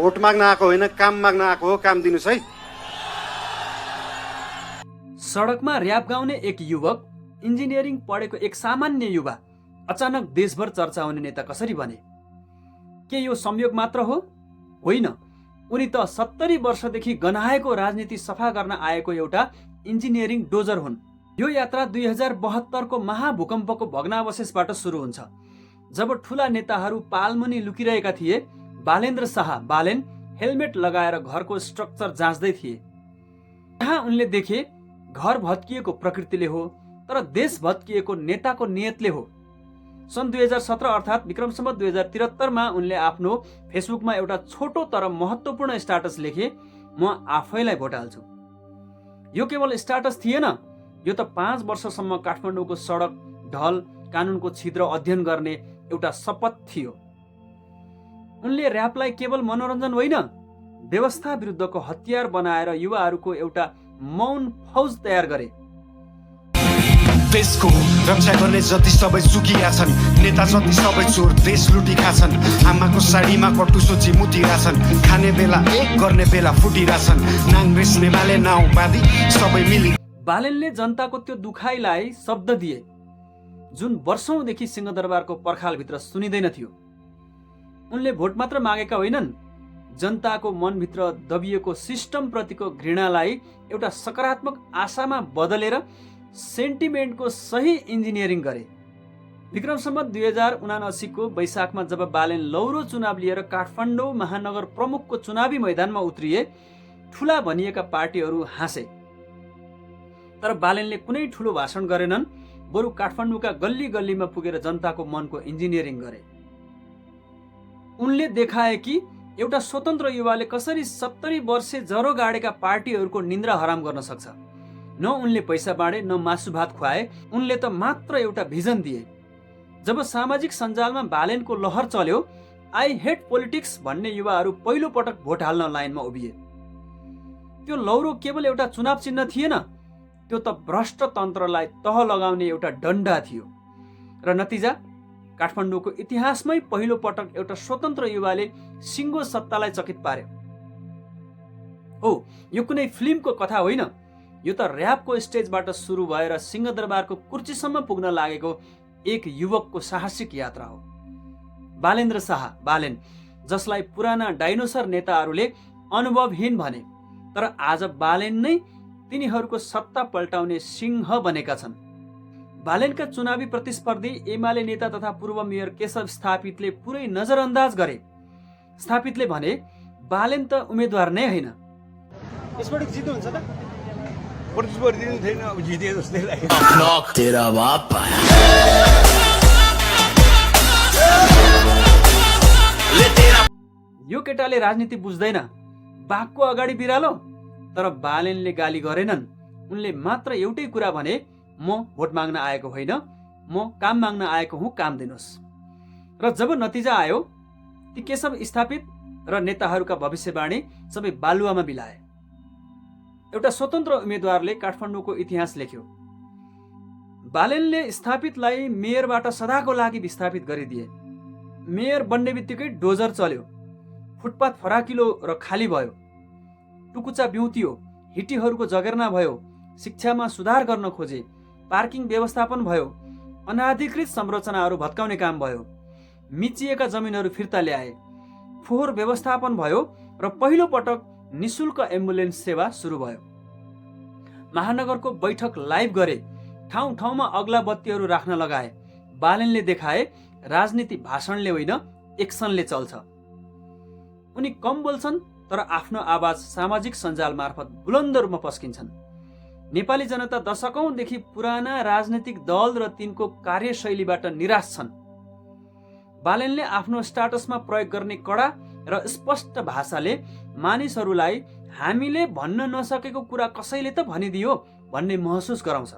Vote माग्न आएको होइन, काम माग्न आएको हो, काम दिनुस् है। सडकमा र्याप गाउने एक युवक, इन्जिनियरिङ पढेको एक सामान्य युवा अचानक देशभर चर्चा हुने नेता कसरी बने? के यो संयोग मात्र हो? होइन, उनी त 70 वर्षदेखि गन्हाएको राजनीति सफा गर्न आएको एउटा इन्जिनियरिङ डोजर हुन्। यो यात्रा 2072 को महाभूकम्पको भग्नावशेषबाट सुरु हुन्छ। जब ठूला नेताहरू पालमुनि लुकिरहेका थिए, बालेन्द्र शाह बालेन हेलमेट लगाएर घरको स्ट्रक्चर जाँच्दै थिए। यहाँ उनले देखे घर भत्किएको प्रकृतिले हो, तर देश भत्किएको नेताको नियतले हो। सन् 2017 अर्थात् विक्रम सम्वत 2073 मा उनले आफ्नो फेसबुकमा एउटा छोटो तर महत्त्वपूर्ण स्ट्याटस लेखे, म आफैलाई भोट हाल्छु। यो केवल स्ट्याटस थिएन, यो त 5 वर्षसम्म काठमाडौँको सडक, ढल, कानुनको छिद्र अध्ययन गर्ने एउटा शपथ थियो। उनले र्यापलाई केवल मनोरञ्जन होइन, व्यवस्था विरुद्धको हतियार बनाएर युवाहरूको एउटा मौन फौज तयार गरे। देशको रक्षा गर्ने जति सबै सुकिया छन्, नेता जति सबै चोर देश लुटिखा छन्। आमाको साडीमा कटु सोची मुतिरा छन्, खाने बेला एक गर्ने बेला फुटिरा छन्। नाङ्ग्रेस नेमाले नाउँबादी सबै मिली। बालेनले जनताको त्यो दुखाइलाई शब्द दिए जुन वर्षौंदेखि सिंहदरबारको पर्खालभित्र सुनिँदैन थियो। उनले भोट मात्र मागेका होइनन्, जनताको मनभित्र दबिएको सिस्टम प्रतिको घृणालाई एउटा सकारात्मक आशामा बदलेर सेन्टिमेन्टको सही इन्जिनियरिङ गरे। विक्रम सम्वत 2079 को वैशाखमा जब बालेन लौरो चुनाव लिएर काठमाडौँ महानगर प्रमुखको चुनावी मैदानमा उत्रिए, ठूला भनिएका पार्टीहरू हाँसे। तर बालेनले कुनै ठूलो भाषण गरेनन्, बरु काठमाडौँका गल्ली गल्लीमा पुगेर जनताको मनको इन्जिनियरिङ गरे। उनले देखाए कि एउटा स्वतन्त्र युवाले कसरी 70 वर्षे जरो गाडेका पार्टीहरूको निन्द्रा हराम गर्न सक्छ। न उनले पैसा बाँडे, न मासु भात खुवाए, उनले त मात्र एउटा भिजन दिए। जब सामाजिक सञ्जालमा बालेनको लहर चल्यो, आई हेट पोलिटिक्स भन्ने युवाहरू पहिलो पटक भोट हाल्न लाइनमा उभिए। त्यो लौरो केवल एउटा चुनाव चिन्ह थिएन, त्यो त भ्रष्ट तन्त्रलाई तह लगाउने एउटा डन्डा थियो। र नतिजा, काठमाडौँको इतिहासमै पहिलो पटक एउटा स्वतन्त्र युवाले सिङ्गो सत्तालाई चकित पार्यो। हो, यो कुनै फिल्मको कथा होइन, यो त र्यापको स्टेजबाट सुरु भएर सिंहदरबारको कुर्सीसम्म पुग्न लागेको एक युवकको साहसिक यात्रा हो। बालेन्द्र शाह बालेन, जसलाई पुराना डाइनोसर नेताहरूले अनुभवहीन भने, तर आज बालेन नै तिनीहरूको सत्ता पल्टाउने सिंह बनेका छन्। बालेनका चुनावी प्रतिस्पर्धी एमाले नेता तथा पूर्व मेयर केशव स्थापितले पुरै नजरअन्दाज गरे। स्थापितले भने, बालेन त उम्मेदवार नै होइन। यसबाट जित्नुहुन्छ त? प्रतिस्पर्धी थिएन, अब जिते जस्तै लाग्यो। यो केटाले राजनीति बुझ्दैन, बाघको अगाडि बिरालो। तर बालेनले गाली गरेनन्, उनले मात्र एउटै कुरा भने, म भोट माग्न आएको होइन, म काम माग्न आएको हुँ, काम दिनुहोस्। र जब नतिजा आयो, ती केशव स्थापित र नेताहरूका भविष्यवाणी सबै बालुवामा बिलाए। एउटा स्वतन्त्र उम्मेदवारले काठमाडौँको इतिहास लेख्यो। बालेनले स्थापितलाई मेयरबाट सदाको लागि विस्थापित गरिदिए। मेयर बन्ने बित्तिकै डोजर चल्यो, फुटपाथ फराकिलो र खाली भयो, टुकुचा बिउतियो, हिटीहरूको जगेर्ना भयो, शिक्षामा सुधार गर्न खोजे, पार्किङ व्यवस्थापन भयो, अनाधिकृत संरचनाहरू भत्काउने काम भयो, मिचिएका जमिनहरू फिर्ता ल्याए, फोहोर व्यवस्थापन भयो र पहिलो पटक निशुल्क एम्बुलेन्स सेवा सुरु भयो। महानगरको बैठक लाइभ गरे, ठाउँ ठाउँमा अग्ला बत्तीहरू राख्न लगाए। बालेनले देखाए, राजनीति भाषणले होइन, एक्सनले चल्छ। उनी कम बोल्छन्, तर आफ्नो आवाज सामाजिक सञ्जाल मार्फत बुलन्द रूपमा पस्किन्छन्। नेपाली जनता दशकौंदेखि पुराना राजनीतिक दल र तिनको कार्यशैलीबाट निराश छन्। बालेनले आफ्नो स्ट्याटसमा प्रयोग गर्ने कडा र स्पष्ट भाषाले मानिसहरूलाई हामीले भन्न नसकेको कुरा कसैले त भनिदियो भन्ने महसुस गराउँछ।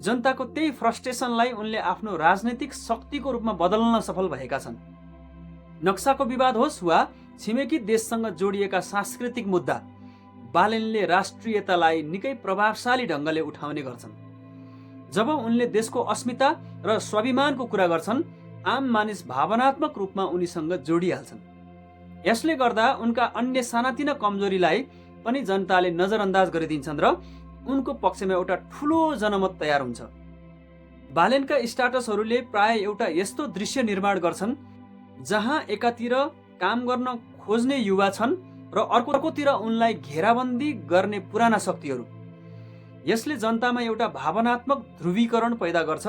जनताको त्यही फ्रस्ट्रेसनलाई उनले आफ्नो राजनीतिक शक्तिको रूपमा बदल्न सफल भएका छन्। नक्साको विवाद होस् वा छिमेकी देशसँग जोडिएका सांस्कृतिक मुद्दा, बालेनले राष्ट्रियतालाई निकै प्रभावशाली ढङ्गले उठाउने गर्छन्। जब उनले देशको अस्मिता र स्वाभिमानको कुरा गर्छन्, आम मानिस भावनात्मक रूपमा उनीसँग जोडिहाल्छन्। यसले गर्दा उनका अन्य सानातिना कमजोरीलाई पनि जनताले नजरअन्दाज गरिदिन्छन् र उनको पक्षमा एउटा ठुलो जनमत तयार हुन्छ। बालेनका स्ट्याटसहरूले प्राय एउटा यस्तो दृश्य निर्माण गर्छन् जहाँ एकातिर काम गर्न खोज्ने युवा छन् र अर्कोतिर उनलाई घेराबन्दी गर्ने पुराना शक्तिहरू। यसले जनतामा एउटा भावनात्मक ध्रुवीकरण पैदा गर्छ।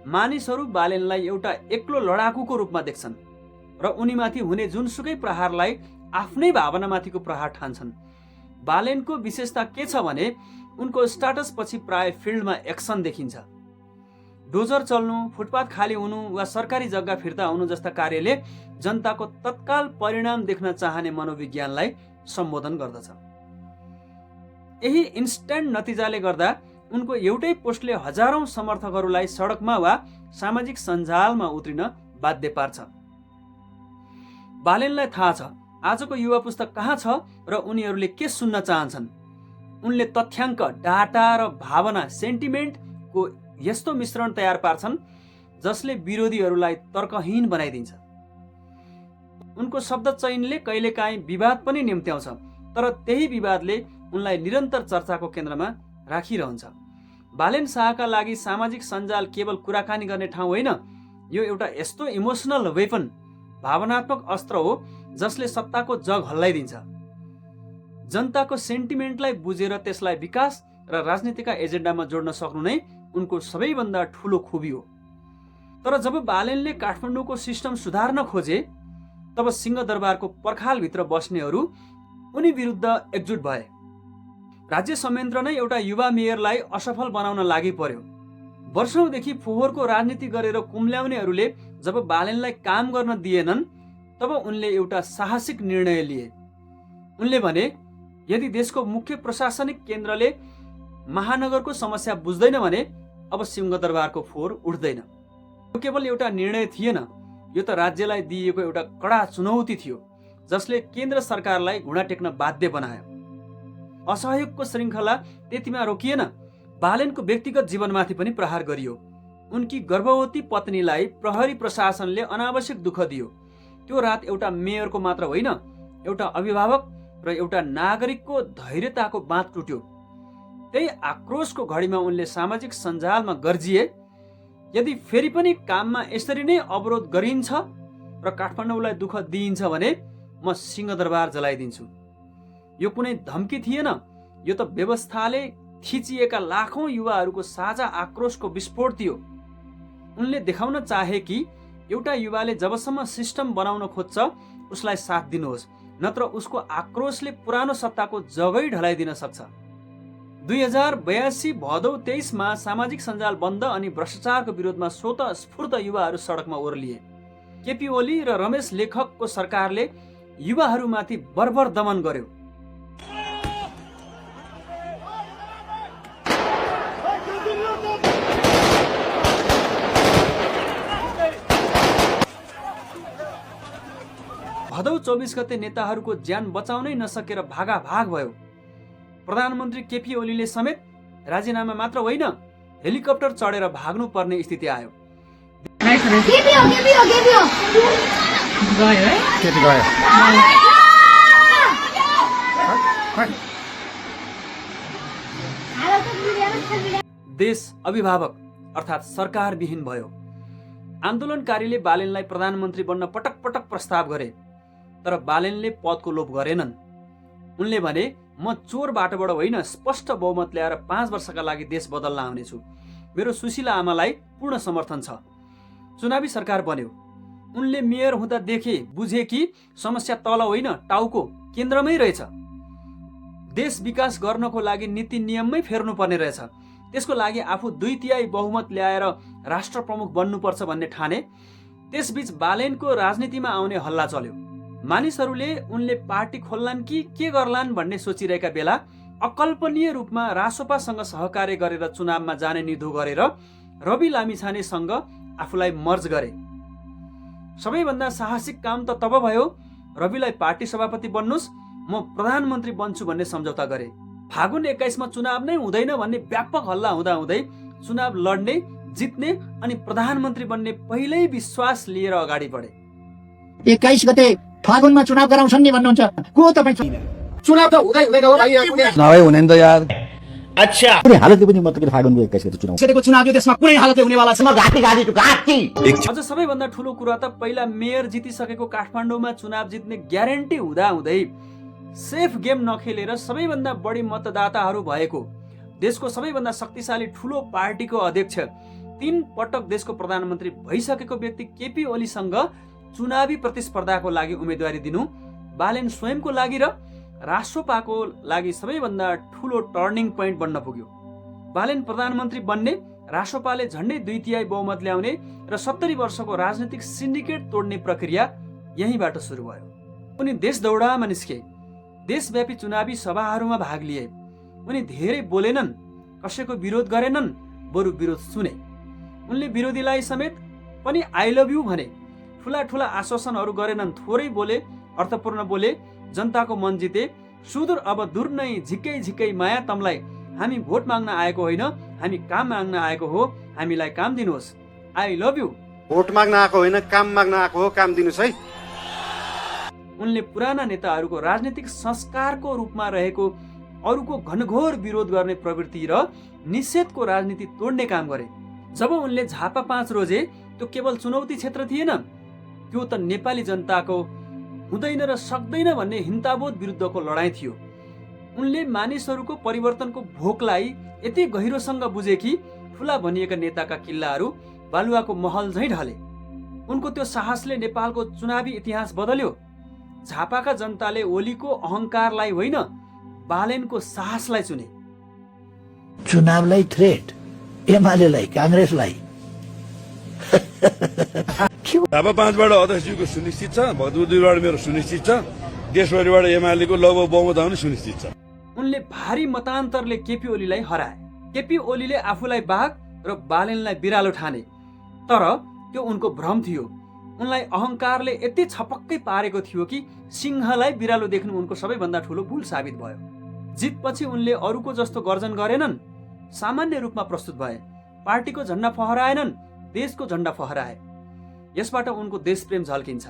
मानिसहरू बालेनलाई एउटा एक्लो लडाकुको रूपमा देख्छन् र उनीमाथि हुने जुनसुकै प्रहारलाई आफ्नै भावनामाथिको प्रहार ठान्छन्। बालेनको विशेषता के छ भने उनको स्ट्याटस पछि प्राय फिल्डमा एक्सन देखिन्छ। डोजर चल्नु, फुटपाथ खाली हुनु वा सरकारी जग्गा फिर्ता हुनु जस्ता कार्यले जनताको तत्काल परिणाम देख्न चाहने मनोविज्ञानलाई सम्बोधन गर्दछ। यही इन्स्ट्यान्ट नतिजाले गर्दा उनको एउटै पोस्टले हजारौं समर्थकहरूलाई सडकमा वा सामाजिक सञ्जालमा उत्रिन बाध्य पार्छ। बालेनलाई थाहा छ आजको युवा पुस्ता कहाँ छ र उनीहरूले के सुन्न चाहन्छन्। उनले तथ्याङ्क, डाटा र भावना, सेन्टिमेन्टको यस्तो मिश्रण तयार पार्छन् जसले विरोधीहरूलाई तर्कहीन बनाइदिन्छ। उनको शब्द चयनले कहिलेकाहीँ विवाद पनि निम्त्याउँछ, तर त्यही विवादले उनलाई निरन्तर चर्चाको केन्द्रमा राखिरहन्छ। बालेन शाहका लागि सामाजिक सञ्जाल केवल कुराकानी गर्ने ठाउँ होइन, यो एउटा यस्तो इमोसनल वेपन, भावनात्मक अस्त्र हो जसले सत्ताको जग हल्लाइदिन्छ। जनताको सेन्टिमेन्टलाई बुझेर त्यसलाई विकास र राजनीतिका एजेन्डामा जोड्न सक्नु नै उनको सबैभन्दा ठुलो खुबी हो। तर जब बालेनले काठमाडौँको सिस्टम सुधार्न खोजे तब सिंहदरबारको पर्खालभित्र बस्नेहरू उनी विरुद्ध एकजुट भए। राज्य संयन्त्र नै एउटा युवा मेयरलाई असफल बनाउन लागि पर्यो। वर्षौंदेखि फोहोरको राजनीति गरेर कुम्ल्याउनेहरूले जब बालेनलाई काम गर्न दिएनन् तब उनले एउटा साहसिक निर्णय लिए। उनले भने यदि देशको मुख्य प्रशासनिक केन्द्रले महानगरको समस्या बुझ्दैन भने अब सिंहदरबारको फोहोर उठ्दैन। यो केवल एउटा निर्णय थिएन, यो त राज्यलाई दिइएको एउटा कडा चुनौती थियो जसले केन्द्र सरकारलाई घुँडा टेक्न बाध्य बनायो। असहयोगको श्रृङ्खला त्यतिमा रोकिएन, बालेनको व्यक्तिगत जीवनमाथि पनि प्रहार गरियो। उनकी गर्भवती पत्नीलाई प्रहरी प्रशासनले अनावश्यक दुःख दियो। त्यो रात एउटा मेयरको मात्र होइन, एउटा अभिभावक र एउटा नागरिकको धैर्यताको बाँध टुट्यो। त्यही आक्रोशको घडीमा उनले सामाजिक सञ्जालमा गर्जिए, यदि फेरि पनि काममा यसरी नै अवरोध गरिन्छ र काठमाडौँलाई दुःख दिइन्छ भने म सिंहदरबार जलाइदिन्छु। यो कुनै धम्की थिएन, यो त व्यवस्थाले खिचिएका लाखौं युवाहरूको साझा आक्रोशको विस्फोट थियो। उनले देखाउन चाहे कि एउटा युवाले जबसम्म सिस्टम बनाउन खोज्छ उसलाई साथ दिनुहोस्, नत्र उसको आक्रोशले पुरानो सत्ताको जगै ढलाइदिन सक्छ। 2082 भदौ 23 मा सामाजिक सञ्जाल बन्द अनि भ्रष्टाचारको विरोधमा स्वतः स्फूर्त युवाहरू सडकमा ओर्लिए। केपी ओली र रमेश लेखकको सरकारले युवाहरूमाथि बर्बर दमन गर्यो। भदौ 24 गते नेताहरूको ज्यान बचाउनै नसकेर भागाभाग भयो। प्रधानमन्त्री केपी ओलीले समेत राजीनामा मात्र होइन, हेलिकप्टर चढेर भाग्नु पर्ने स्थिति आयो। देश अभिभावक अर्थात् सरकारविहीन भयो। आन्दोलनकारीले बालेनलाई प्रधानमन्त्री बन्न पटक पटक प्रस्ताव गरे, तर बालेनले पदको लोभ गरेनन्। उनले भने म चोर बाटोबाट होइन, स्पष्ट बहुमत ल्याएर 5 वर्षका लागि देश बदल्न आउनेछु। मेरो सुशीला आमालाई पूर्ण समर्थन छ। चुनावी सरकार बन्यो। उनले मेयर हुँदा देखे, बुझे कि समस्या तल होइन, टाउको केन्द्रमै रहेछ। देश विकास गर्नको लागि नीति नियममै फेर्नुपर्ने रहेछ। त्यसको लागि आफू 2/3 बहुमत ल्याएर राष्ट्र प्रमुख बन्नुपर्छ भन्ने ठाने। त्यसबीच बालेनको राजनीतिमा आउने हल्ला चल्यो। मानिसहरूले उनले पार्टी खोल्लान् कि के गर्लान् भन्ने सोचिरहेका बेला अकल्पनीय रूपमा रासोपासँग सहकार्य गरेर चुनावमा जाने निधो गरेर रवि लामिछानेसँग आफूलाई मर्ज गरे। सबैभन्दा साहसिक काम त तब भयो रविलाई पार्टी सभापति बन्नुस्, म प्रधानमन्त्री बन्छु भन्ने सम्झौता गरे। फागुन 21 मा चुनाव नै हुँदैन भन्ने व्यापक हल्ला हुँदाहुँदै चुनाव लड्ने, जित्ने अनि प्रधानमन्त्री बन्ने पहिल्यै विश्वास लिएर अगाडि बढे। 21 गते फागुनमा चुनाव गराउँछन् नि भन्नुहुन्छ को तपाईँ चुनाव त हुँदै हुँदैन हो भाइ नभए हुने नि त यार कुनै हालतले पनि म त फागुनको 21 गते चुनाव सेटेको चुनाव यो देशमा कुनै हालतले हुनेवाला छैन घाँटी अझ सबैभन्दा ठुलो कुरा त पहिला मेयर जितिसकेको काठमाडौँमा चुनाव जित्ने ग्यारेन्टी हुँदाहुँदै सेफ गेम नखेलेर सबैभन्दा बढी मतदाताहरू भएको देशको सबैभन्दा शक्तिशाली ठुलो पार्टीको अध्यक्ष 3 पटक देशको प्रधानमन्त्री भइसकेको व्यक्ति केपी ओलीसँग चुनावी प्रतिस्पर्धाको लागि उम्मेदवारी दिनु बालेन स्वयंको लागि र राष्ट्रपाको लागि सबैभन्दा ठुलो टर्निङ पोइन्ट बन्न पुग्यो। बालेन प्रधानमन्त्री बन्ने, राष्ट्रपाले झन्डै 2/3 बहुमत ल्याउने र 70 वर्षको राजनीतिक सिन्डिकेट तोड्ने प्रक्रिया यहीँबाट सुरु भयो। उनी देश दौडामा निस्के, देशव्यापी चुनावी सभाहरूमा भाग लिए। उनी धेरै बोलेनन्, कसैको विरोध गरेनन्, बरु विरोध सुने। उनले विरोधीलाई समेत पनि आई लभ यू भने। ठुला ठुला आश्वासनहरू गरेनन्, थोरै बोले, अर्थपूर्ण बोले, जनताको मन जिते। सुदूर अब दूर नै झिक्कै झिक्कै माया तमलाई, हामी भोट माग्न आएको होइन, हामी काम माग्न आएको हो, हामीलाई काम दिनुहोस्, आई लभ यू। भोट माग्न आएको होइन, काम माग्न आएको हो, काम दिनुहोस् है। उनले पुराना नेताहरूको राजनीतिक संस्कारको रूपमा रहेको अरूको घनघोर विरोध गर्ने प्रवृत्ति र निषेधको राजनीति तोड्ने काम गरे। जब उनले झापा 5 रोजे, त्यो केवल चुनौती क्षेत्र थिएन, त्यो त नेपाली जनताको हुँदैन र सक्दैन भन्ने हिंताबोध विरुद्धको लडाईँ थियो। उनले मानिसहरूको परिवर्तनको भोकलाई यति गहिरोसँग बुझे कि ठुला भनिएका नेताका किल्लाहरू बालुवाको महल झैँ ढले। उनको त्यो साहसले नेपालको चुनावी इतिहास बदल्यो। झापाका जनताले ओलीको अहंकारलाई होइन, बालेनको साहसलाई चुने। चुनावलाई थ्रेट, एमालेलाई, कांग्रेसलाई झापा 5 बाट अध्यक्षजीको सुनिश्चित छ, भक्तपुरबाट मेरो सुनिश्चित छ, देशभरिबाट एमालेको लगभग बहुमत आउने सुनिश्चित छ। उनले भारी मतान्तरले केपी ओलीलाई हराए। केपी ओलीले आफूलाई बाघ र बालेनलाई बिरालो ठाने, तर त्यो उनको भ्रम थियो। उनलाई अहंकारले यति छपक्कै पारेको थियो कि सिंहलाई बिरालो देख्नु उनको सबैभन्दा ठुलो भूल साबित भयो। जितपछि उनले अरूको जस्तो गर्जन गरेनन्, सामान्य रूपमा प्रस्तुत भए। पार्टीको झण्डा फहराएनन्, देशको झण्डा फहराए। यसबाट उनको देशप्रेम झल्किन्छ।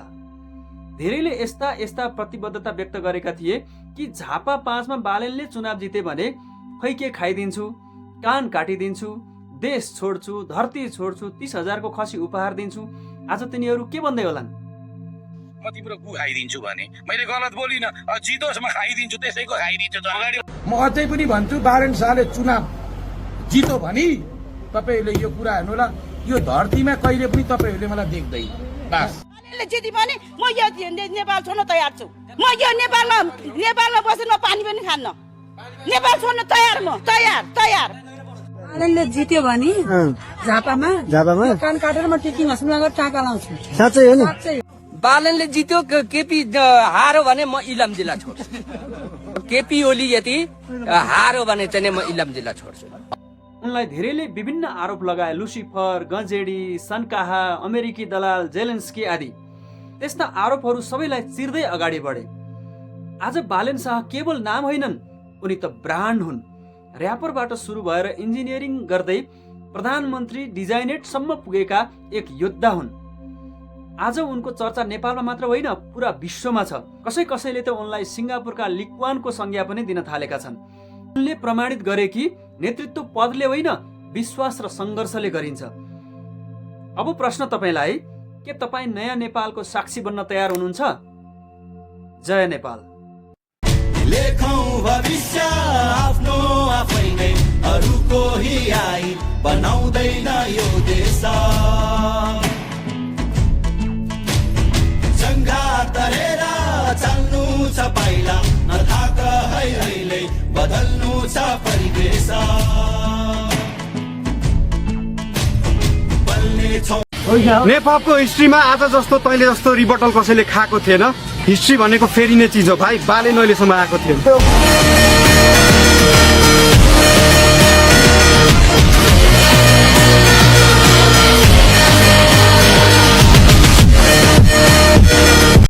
धेरैले यस्ता यस्ता प्रतिबद्धता व्यक्त गरेका थिए कि झापा 5 मा बालेनले चुनाव जिते भने खै के खाइदिन्छु, कान काटिदिन्छु, देश छोड्छु, धरती छोड्छु, 30,000 को खसी उपहार दिन्छु। आज तिनीहरू के भन्दै होलान्? म तिम्रो गु खाइदिन्छु भने मैले गलत बोलिन, जितोस् म खाइदिन्छु, त्यसैको खाइदिन्छु। म अझै पनि भन्छु बालेन शाहले चुनाव जितो भनी तपाईहरुले यो कुरा हेर्नुहोला, यो धरतीमा कहिले पनि तपाईहरुले मलाई देख्दैन। बस जिति पनि म यो नेपाल छोड्न तयार छु। म यो नेपालमा बसेर म पानी पनि खान्न। नेपाल छोड्न तयार, म तयार। बालेनले जित्यो भने झापामा कान काटेर म टेकिङ हस्पिटलमा गएर टाका लाउँछु। साँच्चै हो नि? बालेनले जित्यो, केपी हारो भने म इलाम जिल्ला छोड्छु। केपी ओली यति हारो भने चाहिँ म इलाम जिल्ला छोड्छु। उनलाई धेरैले विभिन्न आरोप लगाए, लुसिफर, गजेडी, सनकाहा, अमेरिकी दलाल, जेलेन्स्की आदि। त्यस्ता आरोपहरू सबैलाई चिर्दै अगाडि बढे। आज बालेन शाह केवल नाम होइनन्, उनी त ब्रान्ड हुन्। र्यापरबाट सुरु भएर इन्जिनियरिङ गर्दै प्रधानमन्त्री डिजाइनेटसम्म पुगेका एक योद्धा हुन्। आज उनको चर्चा नेपालमा मात्र होइन, पुरा विश्वमा छ। कसैले त उनलाई सिङ्गापुरका लिक्वानको संज्ञा पनि दिन थालेका छन्। उनले प्रमाणित गरे कि नेतृत्व पदले होइन, विश्वास र सङ्घर्षले गरिन्छ। अब प्रश्न तपाईलाई, के तपाईँ नयाँ नेपालको साक्षी बन्न तयार हुनुहुन्छ? जय नेपाल। लेखौं भविष्य आफ्नो आफै नै, अरूको हियाई बनाउँदैन यो देश। जङ्गा तरेर चल्नु छ पाइला, नथाक है अहिले बदल्नु छ परिवेश। नेपालको हिस्ट्रीमा आज जस्तो तैँले जस्तो रिबटल कसैले खाएको थिएन। हिस्ट्री भनेको फेरिने चिज हो भाइ। बालेन अहिलेसम्म आएको थिएन।